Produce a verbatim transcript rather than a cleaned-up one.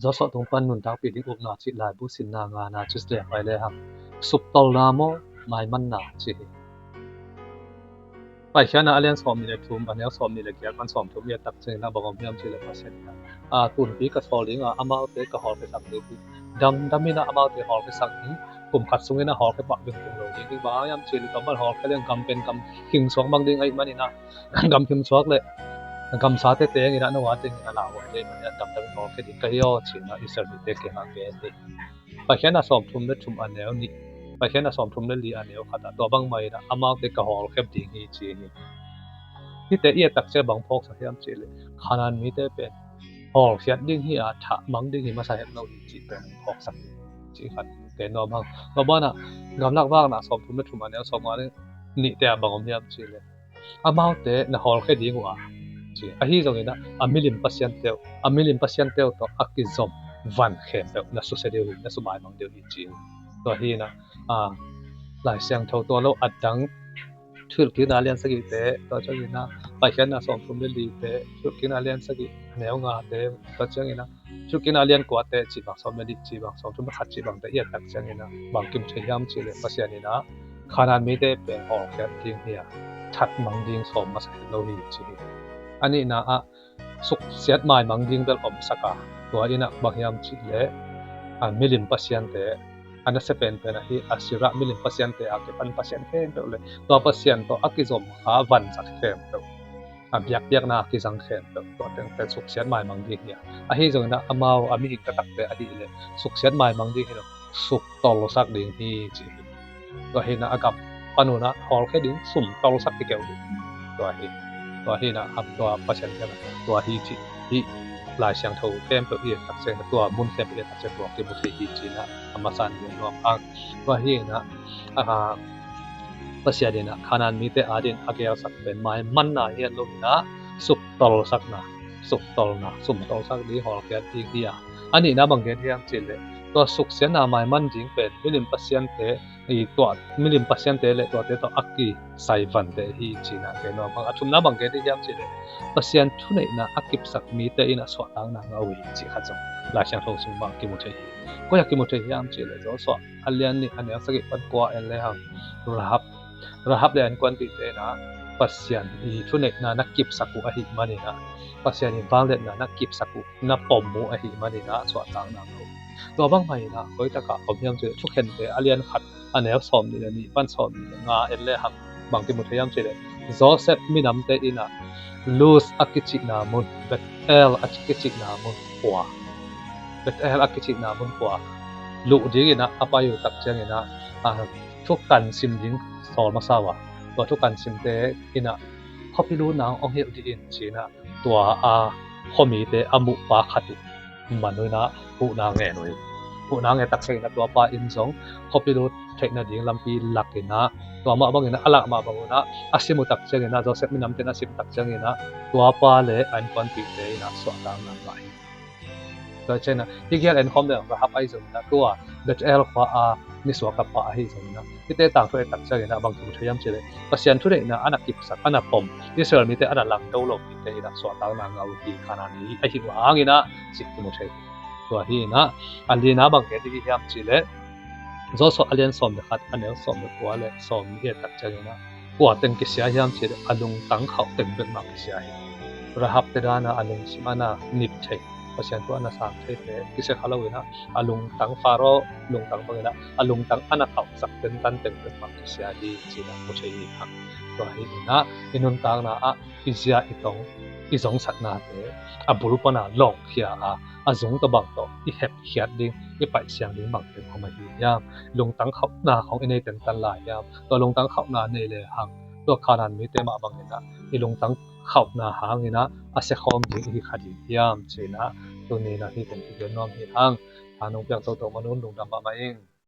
Joshua tung pan nuntakpih ding upna cih laibu sinna ngana cih leh pai le hang, suptolna maw, maimanna cih hi. Paikhiatna a lian sawmnih le thum, a neu sawmnih le giat pan sawmthum i et tak ciangin a bang om hiam cih leh Pasian in a, tunpi ka sawl ding a, amaute ka hawlkhiasak ding hi. Damdam in a amaute hawlkhiasak ding, kum khat sungin a hawlkhia pah beng kim lo ding hi. Bang hang hiam cih leh tua bang hawlkhia leng gam pen gam khing suak mang ding ahih manin a, gam khing suak leh gamsate teng in a, no a teng in a lauhuai leh manin a damdam in hawlkhia ding ka hi aw ci-in a Israel mite kiangah gen hi. Paikhiatna sawmthum le thum a neu nih, Paikhiatna sawmthum le li a neu khat ah tua bangmah in a amaute ka hawlkhia ding hi ci hi. Hihte i et tak ciang bang phawksak hiam cih leh Kanaan mite pen hawlkhiat ding hi a, thah mang ding hi masa het lo hi cih pen phawksak hi. Cih khat gen nuam hang. Tua banah Gamlak Vakna sawmthum le thum a neu sawmnga le nihte ah bang om hiam cih leh, amaute na hawlkhia ding uh a, ci. Ahi zongin a, a milim pasiante uh, a milim pasiante uh tawh a kizom van khempeuh na susia ding uh hi, na sumaimang ding uh hi ci. Tua hi in a, a, Lai Siangtho tua lo a dang Thuhilhkikna a lian sagihte, tua ciangin a Paikhiatna sawmthum le lite, Thuhilhkikna a lian sagih a neu ngate, tua ciangin a Thuhilhkikna a lian kuate cih bang, sawm le nih cih bang, sawmthum le khat cih bangte i et tak ciangin a bang kimu thei hiam cih leh Pasian in a Kanaan mite pen hawlkhiat ding hi a, that mang ding sawm masa het lo hi ci hi. A nihna ah suksiat maimang ding bel omsak a, tua in a bang hiam cih leh, a, milim pasiante, a nasia penpen ahi Asherah milim pasiante a kipan pasian khempeuh le tua pasian tawh a kizom kha vanzat khempeuh, a biakpiakna a kizang khempeuh, tua teng pen suksiat maimang ding hi a. Ahi zongin a amau a mihing taktakte ahih leh suksiat maimang ding hi lo, suktolsak ding hi ci hi. Tua hi in a, a gam pan un a hawlkhia ding, sum tolsak kikeu ding. Tua hi, tua hi in a, a, tua Pasian kiangah tua hi cih hi. Lai Siangtho khempeuh i et tak ciang, tua mun khempeuh i et tak ciang tua kimu thei hi ci-in a, a masa in gen nuam hang. Tua hi in a, a, Pasian in a Kanaan mite adingin a gelsak pen maimanna hi lo in a, suktolsakna, suktolna, sumtolsak ding, hawlkhiat ding hi a. A nihna bang gen hiam cih leh, tua suksiatna maiman ding pen milim pasiante, i tua milim pasiante le tuate tawh a kisai vante hi ci-in a gen nuam hang. A thumna bang gen ding hiam cih leh, Pasian thuneihna a kipsak mite in a suahtakna ngah uh hi cih khat zong Lai Siangtho sung bang kimu thei hi. Koi ah kimu thei hiam cih leh, Joshua a lian nih a neu sagih pan kua en le hang, Rahab, Rahab le a innkuanpihte in a Pasian i thuneihna na kipsak uh ahih manin a, Pasian i vangliatna na kipsak uh, na pom uh ahih manin a suahtakna ngah uh. Tua bangmah in a koi takah om hiam cih leh, Thukhente a lian khat a neu sawmnih le nih pan sawmnih le nga en le hang, bang kimu thei hiam cih leh, Joseph minamte in a Luz a kicihna mun, Bethel a kicihna mun khua, Bethel a kicihna mun khua luh dingin a a pai uh tak ciangin a, a, thukan sim ding sawl masa uh a, tua thukan simte in a khuapi lut nang hong hilh dih in ci-in a, tua a khuamite a muhpa khat uh man uh in a huhna ngen uh hi. Huhna ngen tak ciangin a tuapa in zong khuapi lut theih nading lampi lak in a, tua mah bangin a, a lak mah bang un a, a sim uh tak ciangin a, Joseph minamte in a sim tak ciangin a, tuapa le a innkuanpihte in a suahtakna ngah hi. Tua ciangin a, hih gel en khawm le Rahab ahi zongin a, tua Bethel khua a nisuak a pa ahi zongin a, hihte tangthu et tak ciangin a bang kimu thei hiam cih leh, Pasian thuneihna a na kipsak, a na pom, Israel mite a na langdo lo mite in a suahtakna ngah uh hi, Kanaan mi ahi uh hangin a, cih kimu thei. Tua hi in a, a lina bang gen ding hiam cih leh, Joshua a lian sawm le khat a neu sawm le kua le sawmnih i et tak ciangin a, kua teng kisia hiam cih leh, a lungtang khauh teng bek mah kisia hi. Rahab te dan a a lungsim a na nip thei, Pasian thu a na sang theite kisia kha lo in a, a lungtang Pharaoh lungtang bangin a, a lungtang a na khauhsak tentan teng bek mah kisia hi ci-in a mu thei hi hang. Tua hi in a, i nuntakna ah i zia i tong, i zongsatnate a bul pan a lawngkhia a, a zung tawh bang tawh i hepkhiat ding, i paihsiang ding bang teng om ahi hiam? Lungtang khauhna khawng i nei tentan lai hiam? Tua lungtang khauhna nei le hang, tua Kanaan mite mah bangin a, i lungtang khauhna hangin a, a sia khawm ding i hi kha ding hiam ci-in a, tuni in a hih teng kigen nuam hi hang. Tha nong piak toto man un, lungdam mahmah ing.